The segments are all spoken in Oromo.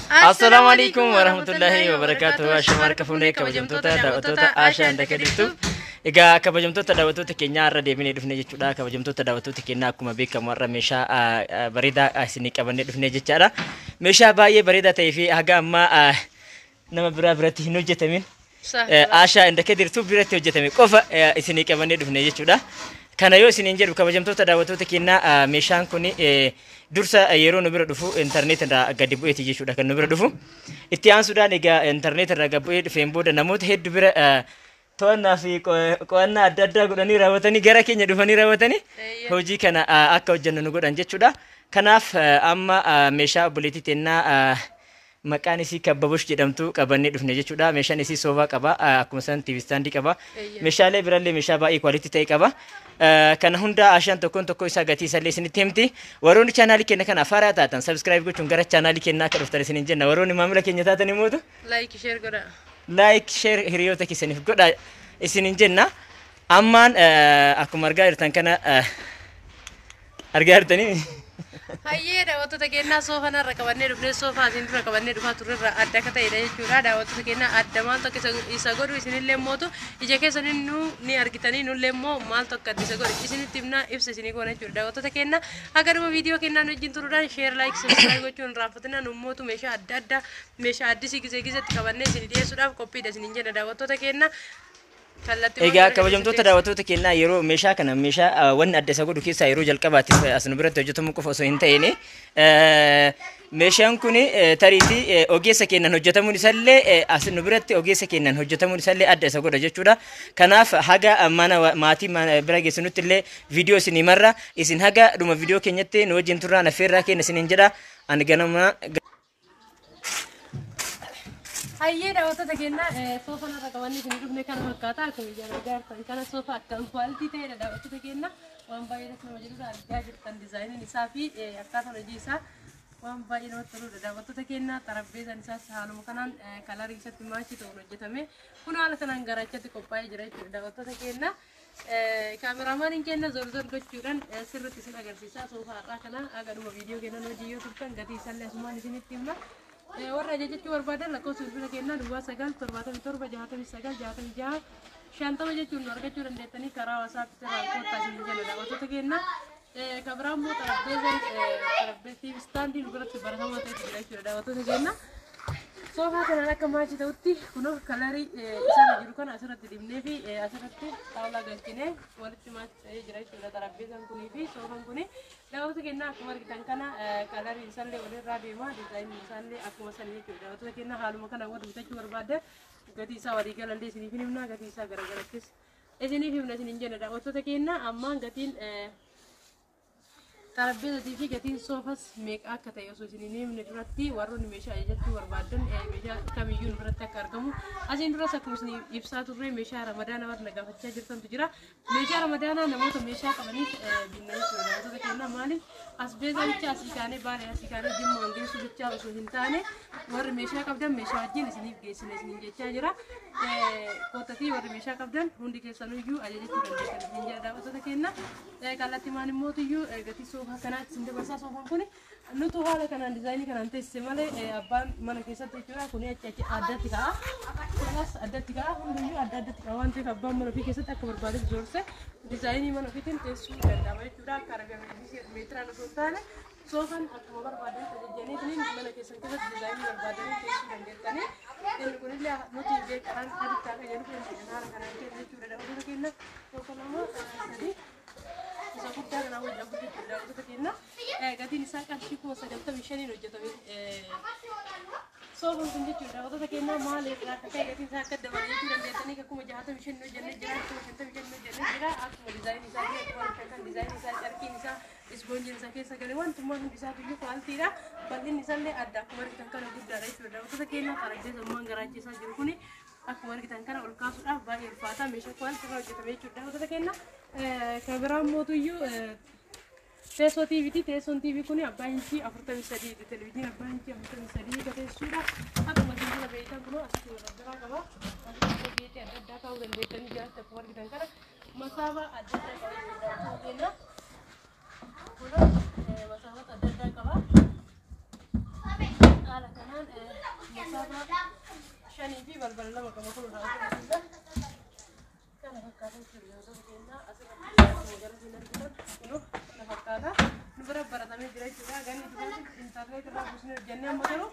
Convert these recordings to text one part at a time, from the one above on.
Assalaamu alaikum warahmatullahi wabarakatuh. Ashama harka fuunee kabajamtoota daawwattoota Ashaa Indakaditu. Egaa kabajamtoota daawwattoota keenyaa irra deebinee dhufne jechuudha. Kabajamtoota daawwattoota keenyaa akkuma beekamu har'a meeshaa bareedaa isinii qabannee dhufne jechaadha. Meeshaa baay'ee bareedaa ta'ee fi haga ammaa nama biraa biratti hin hojjetamin. Ashaa Indakadirtu biratti hojjetame qofa isinii qabannee dhufne jechuudha. Kana yoo isiniin jedhu kabajamtoota daawwattoota keenyaa meeshaan kun dursa yeroo nu bira dhufu intarneet irraa gadi bu'eeti jechuudha kan nu bira dhufu. Itti aansuudhaan egaa intarneet irraa gad bu'ee dhufeen booda namoota hedduu bira to'annaa fi qo'annaa adda addaa godhanii raawwatanii gara keenya dhufanii raawwatanii hojii kana akka hojjennu nu godhan jechuudha. Kanaaf amma meeshaa obboleettii teennaa maqaan isii Kabbabush jedhamtu qabannee dhufne jechuudha. Meeshaan isii soofaa qaba. Akkuma san TV stand qaba. Meeshaalee birallee meeshaa baay'ee quality ta'e qaba. Kana hunda Ashaan tokkoon tokko isaa gatii isallee isinitti himti. Warroonni chaanaalii keenya kana haaraa taatan subscribe gochuun gara chaanaalii keenyaa akka dhuftan isiniin jenna. Warroonni maamila keenya taatan immoo like share godha. Like share hiriyoota keessaniif godha isiniin jenna. Ammaan akkuma argaa jirtan kana argaa jirtanii. Hayyee daawwattoota keenyaa soofaa narra qabannee dhufnee soofaa asiin dura qabannee dhufaa turrerra adda akka ta'edha jechuudha. Daawwattoota keenyaa adda maaltu akka isa godhu isinillee mootu ija keessan nu ni argitanii nullee immoo maaltu akka adda isa godhu isinitti himnaa ibsa isinii goona jechuudha. Daawwattoota keenyaa haga dhuma viidiyoo keenyaa nu wajjin turuudhaan share like subscribe gochuun raanfatina nu mootu meeshaa adda addaa meeshaa addisii gizee gizeetti qabannee isinii dhiyeessuudhaaf qophiidha isiniin jenna daawwattoota keenyaa. Egaa kabajamtoota daawwattoota keenyaa yeroo meeshaa kana meeshaa wanni adda isa godhu keessaa yeroo jalqabaatiif as nu biratti hojjetamuu qofa osoo hin ta'in meeshaan kun tariitii ogeessa keenyan hojjetamuun isallee as nu biratti ogeessa keenyan hojjetamuun isallee adda isa godha jechuudha. Kanaaf haga mana maatii bira geessinutti illee viidiyoo isinii marra isin haga dhuma viidiyoo keenyatti nu wajjin turraan affeerraa keenya isiniin jedha. Ani ganama Hayyee daawwattoota keenyaa soofaa narra qabannee isin dhufne kana fakkaata akkuma ijaan argaa jirtan kana soofaa akkaan quality ta'edha daawwattoota keenyaa waan baay'ee nama jedhudha argaa jirtan dizaayiniin isaa fi akkaataan hojii isaa waan baay'ee namatti toludha daawwattoota keenyaa xarapheezaan isaas haaluma kanaan kalarii isatti match ta'uun hojjetame kun haala kanaan garaachatti qophaa'ee jira jechuudha daawwattoota keenyaa. Kaameraamaaniin keenya zor zor gochuudhaan sirriitti isin agarsiisa soofaa har'aa kana haga dhuma viidiyoo keenyan hojii yoo turtan gatii isaallee asumaan isinitti himna. Warra ajajachuu barbaadan lakkoofsa bilbila keenyaa 09 77 69 66 50 jechuun nu argachuu dandeettanii karaa WhatsApp irraa koottaa isin jenna daawwattoota keenyaa. Kan biraa immoo xarapheezaan xarapheezii istaandii nu biratti baratamaa ta'e jira jechuudha daawwattoota keenyaa. Soofaa kanaan akka match ta'utti kunoo kalarii isaan jiru kana asirratti dibnee fi asirratti xaawulaa galchinee walitti match ta'ee jira jechuudha xarapheezaan kunii fi soofaan kunii. Daawwattoota keenyaa akkuma argitan kana kalariin isaallee walirraa deema dizaayiniin isaallee akkuma sanii jechuudha. Daawwattoota keenyaa haaluma kana warri bitachuu barbaaddan gatii isaa walii galallee isiniif himna gatii isaa garagarattis isiniif himna isiniin jenna daawwattoota keenyaa ammaan gatiin xarapheezaatii fi gatiin soofas meeqa akka ta'e osoo isiniin himne duratti warroonni meeshaa ajajachuu barbaadan meeshaa kamiyyuu nu biratti akka argamu asiin duras akkuma isin ibsaa turre meeshaa ramadaanaa warra gaafachaa jirtantu jira. Meeshaa ramadaanaa namoota meeshaa qabaniif binna jechuudha. Daawwattoota keenyaa maaliif asbeezaa bichaa asii kaanee baalee asii kaanee jimmaan geessu bichaa osoo hin taane warri meeshaa qabdan meeshaa wajjin isiniif geessina isiniin jechaa jira. Kootatii warri meeshaa qabdan hundi keessanuyyuu ajajachuu dandeessan isiniin jedha daawwattoota keenyaa. Kallattii maan immootuyyuu gatii soofaa kanaatti isin dabarsaa soofaan kun nutu haala kanaan dizaayinii kanaan teessise malee abbaan mana keessatti jechuudha kuni achi achi addatti ka'a. Kunis addatti ka'a hundiyyuu adda addatti ka'a waan ta'eef abbaan mana ofii keessatti akka barbaadetti zoorse dizaayinii mana ofiitiin teessuu danda'ama jechuudha akka arabiyaa meetiraan osoo hin taane soofaan akkuma barbaadan ajajjaniitiin mana keessan keessatti dizaayinii barbaadanii teessuu dandeettanii. Inni kunillee nuti beekaraan aditti akka jedhu haala kanaan kennu jechuudha daawwattoota keenya tokko lama sadii isa guddaa kanaa wajjin afur jechuudha daawwattoota keenya. Gatiin isaa qarshii 95,000 hojjetame. Soofaan kun jechuudha daawwattoota keenyaa maal irraa akka ta'e gatiin isaa akka dabale jechuu dandeettanii akkuma 65 hojjennee jira akkuma 55 hojjennee jira akkuma dizaayinii isaa akkuma kan dizaayinii isaa carqiin isaa ispoonjiin isaa keessa galee wantummaan hundi isaatu iyyuu quality dha. Bal'inni isaallee adda akkuma argitan kana guddaadha jechuudha daawwattoota keenyaa xarapheezummaan garaachisaa jiru kuni akkuma argitan kana ol kaasuudhaaf baay'ee ulfaata meeshaa quality irraa hojjetame jechuudha daawwattoota keenyaa. Kan biraa mootuyyuu teessoo TVti. Teessoon TV kun abbaa inchii 43 televizyiin abbaa inchii 43 ka teessuudha. Akkuma isin dura beektan kunoo asitti warra qaba. Asitti geexii adda addaa kaa'uu dandeettanii jalatti akkuma argitan kana masaaba adda addaa qaba jechuudha. Kunoo masaabota adda addaa qaba. Haala kanaan Masaafaa shanii fi balbala lama qaba kun daawwattoota keenya. Kana fakkaata jechuudha daawwattoota keenya. Asirratti akkuma gara siin argitan kunoo kana fakkaata. Nu bira baratamee jira jechuudha. Ganni duraatiin intarneet irraa buusnee hojjennee amma garuu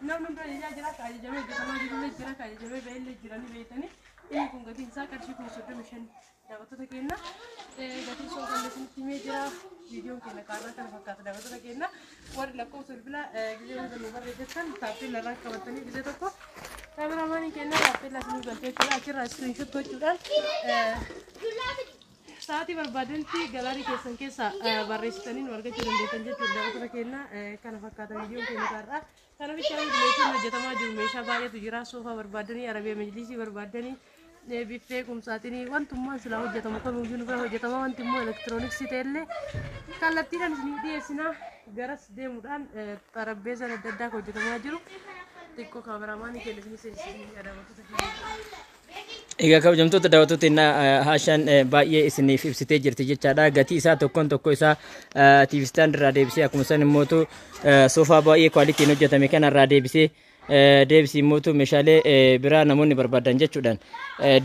namni hunda ajajaa jira. Ka ajajamee hojjetamaa jirullee jira. Ka ajajamee ba'ellee jira ni beektanii. Inni kun gatiin isaa qarshii 35,000 daawwattoota keenya. Gatiin soofaallee isinitti himee jira. Viidiyoon keenya kaarraa kana fakkaata daawwattoota keenya. Warri lakkoofsa bilbilaa gizee hunda nu barreessitan taappellaa irraa qabatanii gizee tokko kaameraamaaniin keenya taappellaa isinii galchee jechuudha. Achirraa iskiriinshoot gochuudhaan sa'aatii barbaadanitti galaarii keessan keessa barreessitanii nu argachuu dandeessan jechuudha. Daawwattoota keenya kana fakkaata viidiyoon keenya kaarraa. Kana bichaa meeshaan hojjetamaa jiru meeshaa baay'eetu jira. Soofaa barbaadanii, arabee majlisii barbaadanii, biffee qumsaaxinii wantummaan silaa hojjetamu kamiyyuu nu bira hojjetama. Wanti immoo elektirooniksii ta'ellee kallattiidhaan isinii dhiyeessinaa. Garas deemuudhaan xarabbeessaan adda addaa kan hojjetamaa jiru. Xiqqoo kaameraamaanii keenya isinii seensisanii daawwattoota keenya. Egaa kabajamtoota daawwattoota innaa Haashaan baay'ee isiniif ibsitee jirti jechaadha. Gatii isaa tokkoon tokko isaa TV stand irraa deebisee akkuma san immootu soofaa baay'ee kwaalitiin hojjetame kana irraa deebisee deebisii immootu meeshaalee biraa namoonni barbaadan jechuudhaan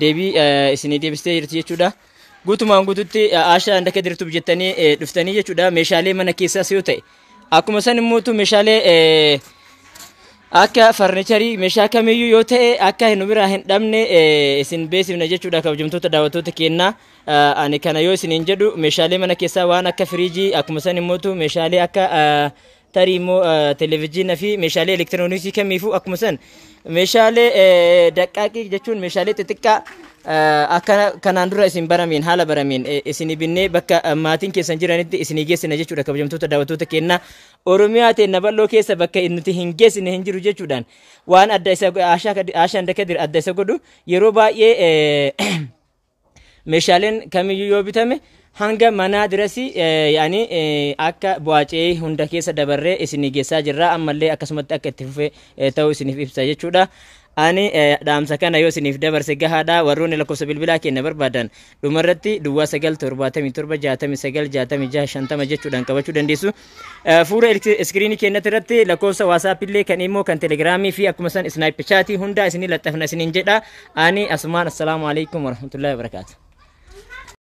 deebii isinii deebistee jirti jechuudha. Guutumaan guututti Haashaa Andaka Dirtuuf jettanii dhuftanii jechuudha. Meeshaalee mana keessaas yoo ta'e akkuma san immootu meeshaalee akka farnicharii meeshaa kamiyyuu yoo ta'e akka nu biraa hin dhabne isin beeksifna jechuudha kabajamtoota daawwattoota keenyaa. Ani kana yoo isiniin jedhu meeshaalee mana keessaa waan akka firiijii akkuma san immootu meeshaalee akka tarii immoo televezyiinaa fi meeshaalee elektirooniksii kamiifuu akkuma san meeshaalee daqqaaqii jechuun meeshaalee xixiqqaa akka kanaan dura isin baramiin haala baramiin isin binnee bakka maatiin keessan jiranitti isinii geessina jechuudha kabajamtoota daawwattoota keenyaa. Oromiyaa teenna bal'oo keessa bakka nuti hin geessine hin jiru jechuudhaan waan adda isa Haashaa Andakadir adda isa godhu yeroo baay'ee meeshaaleen kamiyyuu yoo bitame hanga manaa dirasi yaani akka bu'aacee hunda keessa dabarree isinii geessaa jirra. Ammallee akkasumatti akka itti fufee ta'uu isiniif ibsa jechuudha. Ani dhaamsa kana yoo isiniif dabarse gahaadha. Warroonni lakkoofsa bilbilaa keenya barbaadan dhumarratti duwwaa 9 77 69 66 50 jechuudhaan qabachuu dandeessu. Fuula iskiriinii keenyatti irratti lakkoofsa waasaappiillee kan immoo kan telegiraamii fi akkuma san isnaayip chaatii hundaa isinii laxxafna isiniin jedha. Ani asumaan assalaamu alaikum warahmatullahi wabarakaatu.